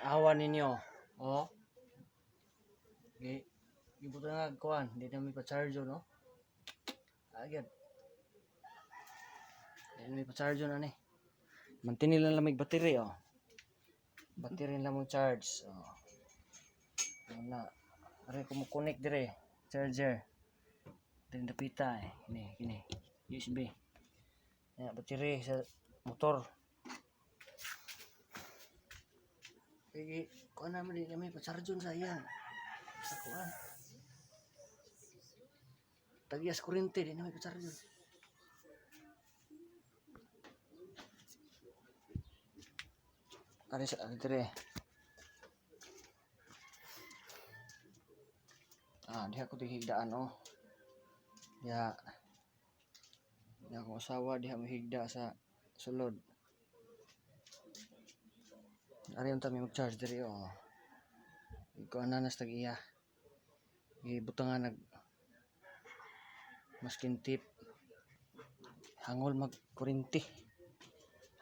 Tan-awa ninyo. Oh. Okay. Gibutan nga kuan, di na may pa-charge, no? Agad. Di na may pa-charge na ni. Mantinil lang lamig battery, oh. Battery lang mo charge. Oh. Ano na. Are ko mo connect dire charger. Dire dapita eh. Kini, kini. USB. Ya, battery sa motor. Kaya, kuan naman di kami pa-charge sa iya. Sa kuan. Tagiyas kuryente, di na may pa-charge. Are sa are dire. Ah, diha ko higdaan, oh. Diha. Diha akong asawa diha mohigda sa sulod. Ari unta mi mag-charge diri, oh. Ikuan na nas tag iya. Gibutangan nag masking tape. Hangol mag kuryente.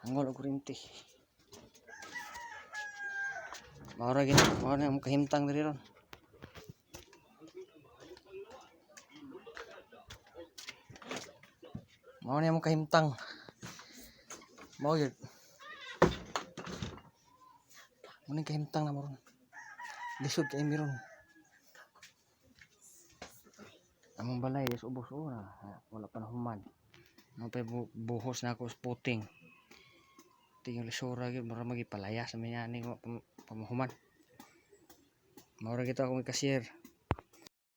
Hangol og kuryente. Mao ra gini, mao na among kahimtang diri ron. Mao ni among kahimtang. Mao gyud. Mao ning kahimtang namo ron. Lisod kay mi ron. Among balay is ubos, oh, na. Wala pa nahuman. Mo pa buhos na ako sa puting. Tingong lisura gyud, mura magipalayas sa mi ani pamuhuman. Mao ra gyud akong cashier.